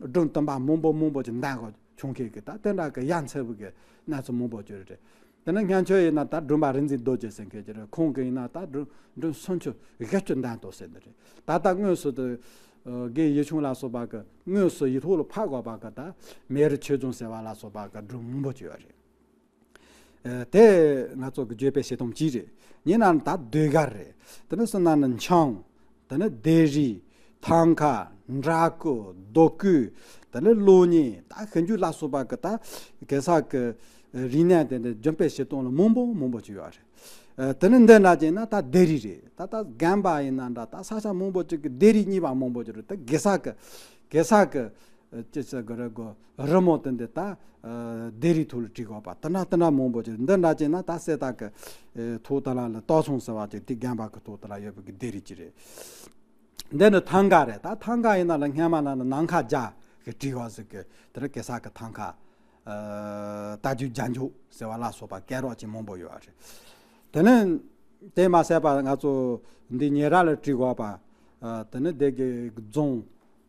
སྒྲུང་དུམ་པ་མང་པོ་མང་པོ་ཅིག་འདོན་དགོས་བྱུང་མཁན་གྱི་ད་དེ་འདྲ་གི་ཡ་མཚན་པོ་གི་གནས་ཚུལ་མང་པོ་ཅིག་རེད། དེ་ནས་སྔོན་ཆད་ཡིན་ན་ད་སྒྲུང་པ་རིག་འཛིན་རྡོ་རྗེ་ཟེར་མཁན་ཅིག་རེད། ཁོང་གི་ཡིན་ན་ད་སྒྲུང་སྒྲུང་སུམ་ཅུ་བཞི་བཅུ་འདོན་ཐུབ་ཟེར་འདི་རེད། ད་ལྟ་དངོས་སུ་དུ་ཨ་དགེ་ཡེ་ཆུང་ལ་སོགས་པ་གི་དངོས་སུ་ཡིག་ཐོག་ལ་ཕབ་དགོས་པ་གི་ད་མེ་རི་ཆོས་རྫོང་ཟེར་བ་ལ་སོགས་པ་གི་སྒྲུང་མང་པོ་ཅིག་ཡོད་རེད། ཨ། དེ་ང་ཚོ་གི་བརྗོད་པའི་བྱེད་སྟངས་གཅིག་རེད། གཉིས་ན་ནི་ད་ཟློས་གར་རེད། དེ་ནས་གསུམ་ན་ནི་འཆང་། དེ་ནས་སྡེ་རིས། ཐང་ཀ། འདྲ་སྐུ། རྡོ་བརྐོས། དེ་ནས་གློག་བརྙན། ད་ཤིང་རྒྱུག་ལ་སོགས་པ་གི་ད་གེ་སར་གི་རིག་གནས་དེ་འདྲ་བརྗོད་པའི་བྱེད་སྟངས་ལ་མང་པོ་མང་པོ་ཅིག་ཡོད་རེད། ཨ། དེ་ནས་འདི་འདྲ་ཅིག་ན་ད་སྡེ་རིས་རེད། ད་ད་རྒན་པ་ཡིན་ན་འདྲ། ད་ས་ཆ་མང་པོ་ཅིག་གི་སྡེ་རིས་གཉིས་པ་མང་པོ་ཅིག་རེད། ད་གེ་སར་གི་གེ་སར་གི་ཨ། ཅི་ཟེར་དགོས་རེད་གོ། རི་མོ་དེ་འདི་ད། ཨ། སྡེ་རིས་ཐོག་ལ་བྲིས་དགོས་པ་དེ་འདྲ་དེ་འདྲ་མང་པོ་ཅིག་འདི་འདྲ་ཅིག་ན་ད་གསེར་རྟ་གི་ཨ། ཐོག་དེ་ལ་ལ་ཏོག་ཚོང་ཟེར་བ་ཅིག་དེ་རྒན་པ་གི་ཐོག་དེ་ལ་ཡོད་པའི་གི་སྡེ་རིས་ཅིག་རེད། འདི་ནི་ཐང་ཀ་རེད། ད་ཐང་ཀ་ཡིན་ན་ལ་སྔ་མ་ན་ལ་ནམ་མཁའ་བརྒྱ་གི་བྲིས་པ་ཟིག་གི་དེ་ནི་གེ་སར་གི་ཐང་ཀ་ཨ། རྟ་རྒྱུག་རྒྱན་འཇུག་ཟེར་བ་ལ་སོགས་པ་སྐད་གྲགས་ཅན་མང་པོ་ཡོད་རེད། དེ་ནས་དེ་མ་ཟད་པ་ང་ཚོ་འདི་ཉེ་ར་ལ་བྲིས་དགོས་པ། ཨ། དེ་ནས་སྡེ་དགེ་རྫོང་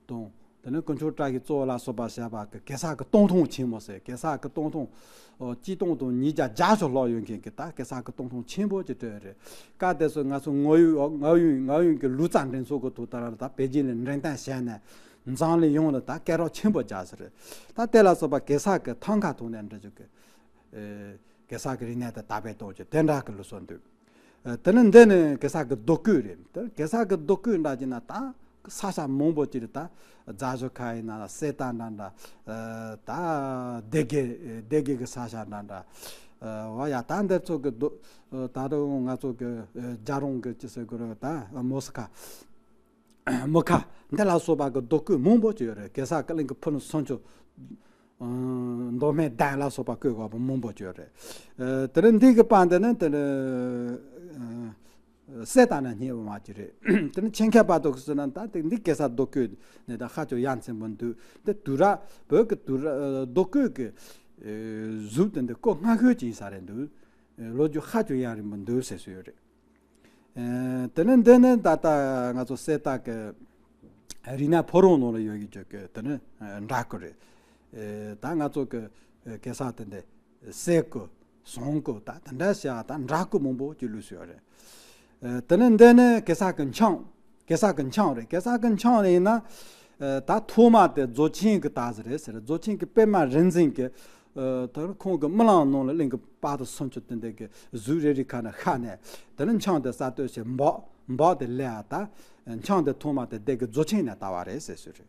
དང་། དེ་ནས་དཀོན་མཆོག་བཀྲ་ཤིས་གཙོ་བོ་ལ་སོགས་པ་བྱས་པ་གི་གེ་སར་གི་སྟོང་ཐུང་ཆེན་མོ་ཟེར། གེ་སར་གི་སྟོང་ཐུང་། ཨོ། གཅིག་སྟོང་དང་ཉིས་བརྒྱ་བརྒྱད་ཅུ་ལྷག་ཡོད་མཁན་གི་ད་གེ་སར་གི་སྟོང་ཐུང་ཆེན་པོ་ཅིག་བྲིས་རེད། སྐབས་དེ་ཚོ་ང་ཚོ་ངག་ཡོད་ངག་ཡོད་ངག་ཡོད་གི་ལུས་རྩལ་འགྲན་ཚོགས་གི་ཐོག་དེ་ལ་ད་པེ་ཅིན་ལ་འགྲེམས་སྟོན་བྱས་ནས་འཛམ་གླིང་ཡོངས་ལ་ད་སྐད་གྲགས་ཆེན་པོ་རྒྱག་ས་རེད། ད་དེ་ལ་སོགས་པ་གེ་སར་གི་ཐང་ཀ་ཐོག་ནས་འབྲི་རྒྱུ་གི། ཨེ། གེ་སར་གི་རིག་གནས་དེ་དར་སྤེལ་གཏོང་རྒྱུ་དེ་འདྲ་གི་ལུགས་སྲོལ་འདུག་ཨ། དེ་ནས་འདི་ནི་གེ་སར་གི་རྡོ་བརྐོས་རེད། དེ་གེ་སར་གི་རྡོ་བརྐོས་འདྲ་ཅིག་ན་ད་ས་ཆ་མང་པོ་ཅིག་རེད། ད་རྫ་གཞོང་ཁ་ཡིན་ན་གསེར་རྟ་འདྲ་འདྲ། ཨ། ད་སྡེ་དགེ་སྡེ་དགེ་གི་ས་ཆ་འདྲ་འདྲ། ཨ། འོ་ཡ། ད་འདིར་ཚོ་གི་རྡོ། ཨ། ད་རུང་ང་ཚོ་གི་ཨ། རྒྱལ་རོང་གི་ཅི་ཟེར་དགོས་རེད། ད་མོ་སི་ཁ། མུ་ཁ་འདི་ལ་སོགས་པ་གི་རྡོ་བརྐོས་མང་པོ་ཅིག་ཡོད་རེད། གེ་སར་ཀ་གླིང་གི་ཕུ་ནུ་སུམ་ཅུ། ཨ། མདོ་སྨད་གདན་ལ་སོགས་པ་བརྐོས་དགོས་པ་མང་པོ་ཅིག་ཡོད་རེད། ཨ། དེ་རིང་འདི་གི་པར་འདི་ནི་དེ་ནི་ཨ། གསེར་རྟ་ནས་རྙེད་པ་མ་ཅིག་རེད། དེ་ནི་ཆེད་མཁས་པ་དག་གིས་ཟེར་ན་ད་དེ་འདི་གེ་སར་རྡོ་བརྐོས་ནི་ད་ཧ་ཅང་ཡ་མཚན་པོ་འདུག་འདི་དུས་རབས་བོད་ཀྱི་དུས་རབས་རྡོ་བརྐོས་ཀྱི་ཨ། གཟུགས་དེ་འདི་སྐོར་སྔ་ཤོས་ཅིག་ཡིན་ས་རེད་འདུག་ཨ། ལོ་རྒྱུས་ཧ་ཅང་ཡ་རིང་པོ་འདུག་ཟེར་སྲོལ་ཡོད་རེད། ཨ། དེ་ནས་འདི་ནི་ད་ལྟ་ང་ཚོ་གསེར་རྟ་གི་རིག་གནས་ཕོ་བྲང་ནང་ལ་ཡོད་ཀྱི་ཅིག་གི་དེ་ནི་འདྲ་སྐུ་རེད། ཨ། ད་ང་ཚོ་གི་གེ་སར་དེ་འདི་གསེར་སྐུ་ཟངས་སྐུ་ད་དེ་འདྲ་བྱས་ད་འདྲ་སྐུ་མང་པོ་ཅིག་ལུས་སྲོལ་ཡོད་རེད། ཨ། དེ་ནས་འདི་ནི་གེ་སར་གི་འཆང་། གེ་སར་གི་འཆང་རེད། གེ་སར་གི་འཆང་རེད་ཡིན་ན། ཨ། ད་ཐོག་མ་དེ་རྫོགས་ཆེན་གི་ད་ཟེར་རེད་ཟེར། རྫོགས་ཆེན་གི་པདྨ་རིག་འཛིན་གི་ཨ། ད་ཁོང་གི་རྨི་ལམ་ནང་ལ་གླིང་གི་དཔའ་རྟུལ་སུམ་ཅུ་དེ་འདྲ་གི་གཟུགས་རེ་རེ་ཁ་ནས་ཤར་ནས་དེ་ནས་འཆང་དེ་གསར་གཏོད་བྱས། འབག་འབག་དེ་ལས་ཨ། ད་འཆང་དེ་ཐོག་མ་དེ་སྡེ་དགེ་རྫོགས་ཆེན་ནས་དར་བ་རེད་ཟེར་སྲོལ་རེད།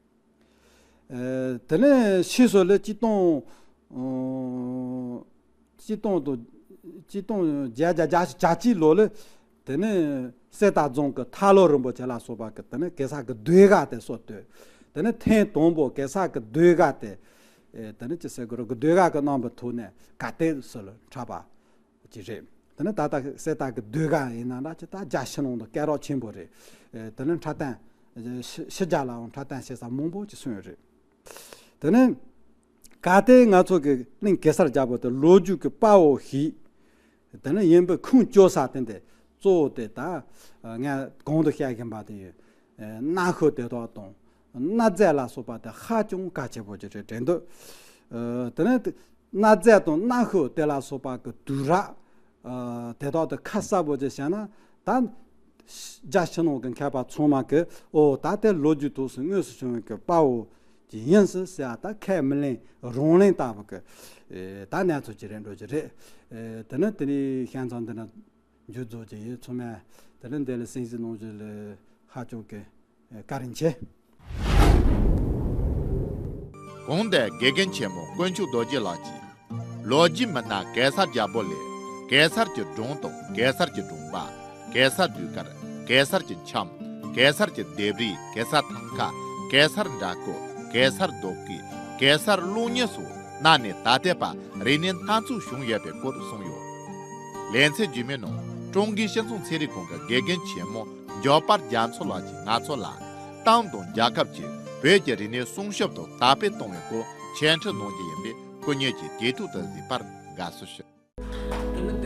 ཨ། དེ་ནས་ཕྱིས་སུ་ལ་གཅིག་སྟོང་། ཨ། གཅིག་སྟོང་དང་། གཅིག་སྟོང་བརྒྱད་བརྒྱ་བརྒྱད་ཅུ་གྱ་གཅིག་ལོ་ལ། དེ་ནས་གསེར་རྟ་རྫོང་གི་ཐར་ལོ་རིན་པོ་ཆེ་ལ་སོགས་པ་གིས་དེ་ནས་གེ་སར་གི་ཟློས་གར་དེ་སྲོལ་བཏོད། དེ་ནས་ཐེངས་དང་པོ་གེ་སར་གི་ཟློས་གར་དེ། ཨེ། དེ་ནས་ཅི་ཟེར་དགོས་རེད། གི་ཟློས་གར་གི་རྣམ་པའི་ཐོག་ནས་གར་སྟེགས་སུ་ལ་འཁྲབ་པ་ཅིག་རེད། དེ་ནས་ད་ལྟ་གསེར་རྟ་གི་ཟློས་གར་ཡིན་ན་འདྲ་ཅིག་ད་རྒྱ་ཕྱི་ནང་དུ་སྐད་གྲགས་ཆེན་པོ་རེད། ཨེ། དེ་ནས་འཁྲབ་སྟོན་ཕྱི་རྒྱལ་ལའང་འཁྲབ་སྟོན་བྱེད་ས་མང་པོ་ཅིག་སོང་ཡོད་རེད། དེ་ནས་གལ་ཏེ་ང་ཚོ་གི་གླིང་གེ་སར་རྒྱལ་པོ་དེ་ལོ་རྒྱུས་ཀྱི་དཔའ་བོ་ཞིག་དེ་ནས་ཡིན་པའི་ཁུངས་བཅོལ་ས་དེ་འདི་གཙོ་བོ་དེ་ད་ངས་གོང་དུ་བཤད་བཞིན་པ་དེ་ཡིན། གནའ་ཤུལ་དེ་དག་དང་གནའ་རྫས་ལ་སོགས་པ་དེ་ཧ་ཅང་གལ་ཆེན་པོ་ཅིག་རེད་དྲན་འདུག་དེ་ནས་གནའ་རྫས་དང་གནའ་ཤུལ་དེ་ལ་སོགས་པ་གི་དུས་རབས་ཨ། དེ་དག་དེ་ཁ་གསལ་པོ་ཅིག་བཤད་ན། ད་རྒྱ་ཕྱི་ནང་གི་མཁས་པ་ཚང་མ་གིས་ཨོ་ད་དེ་ལོ་རྒྱུས་ཐོག་སུ་དངོས་སུ་བྱུང་བའི་གི་དཔའ་བོ་ཅིག་ཡིན་སྲིད་ཟེར་ཡ་ད་ཁས་མི་ལེན་རང་ལེན་ལྟ་བུ་གི་ཨེ། ད་གནས་ཚུལ་ཅིག་རེད་འགྲོ་གི་རེད། ཨེ། དེ་ནི་དེ་རིང་ཞལ་མཚམས་འདི་ན་མཇུག་རྫོགས་ཀྱི་ཡིན། ཚང་མས་དེ་རིང་འདི་ལ་གསན་གཟིགས་གནང་རྒྱུ་ལ་ཧ་ཅང་གི་བཀའ་དྲིན་ཆེ། གོང་དེ་དགེ་རྒན་ཆེན་མོ་དཀོན་མཆོག་རྡོ་རྗེ་ལགས་ཀྱིས། ལོ་རྒྱུས་མི་སྣ་གེ་སར་རྒྱལ་པོ་ལས། གེ་སར་གྱི་སྒྲུང་དང་གེ་སར་གྱི་སྒྲུང་པ། གེ་སར་ཟློས་གར། གེ་སར་གྱི་འཆང་། གེ་སར་གྱི་ལྡེབས་རིས། གེ་སར་ཐང་ཀ། གེ་སར་འདྲ་སྐུ། གེ་སར་རྡོ་བརྐོས། གེ་སར་གློག་བརྙན་སོགས་གནའ་ནས་ད་ལྟའི་བར་རིག་གནས་སྣ་ཚོགས་བྱུང་ཡོད་པའི་སྐོར་གསུངས་ཡོད། ལེ་ཚན་རྗེས་མའི་ནང་ཀྲུང་གོའི་སྤྱི་ཚོགས་ཚན་རིག་ཁང་གི་དགེ་རྒན་ཆེན་མོ་འཇམ་དཔལ་རྒྱ་མཚོ་ལགས་ཀྱིས་ང་ཚོ་ལ་ཏང་དང་རྒྱལ་ཁབ་ཀྱིས་བོད་ཀྱི་རིག་གནས་སྲུང་སྐྱོབ་དང་དར་སྤེལ་གཏོང་བའི་སྐོར་འཆད་ཁྲིད་གནང་རྒྱུ་ཡིན་པས་སྐུ་ཉིད་ཀྱིས་དེ་ཐོག་ཏུ་གཟིགས་པར་དགའ་བསུ་ཞུ། དེ་ནི་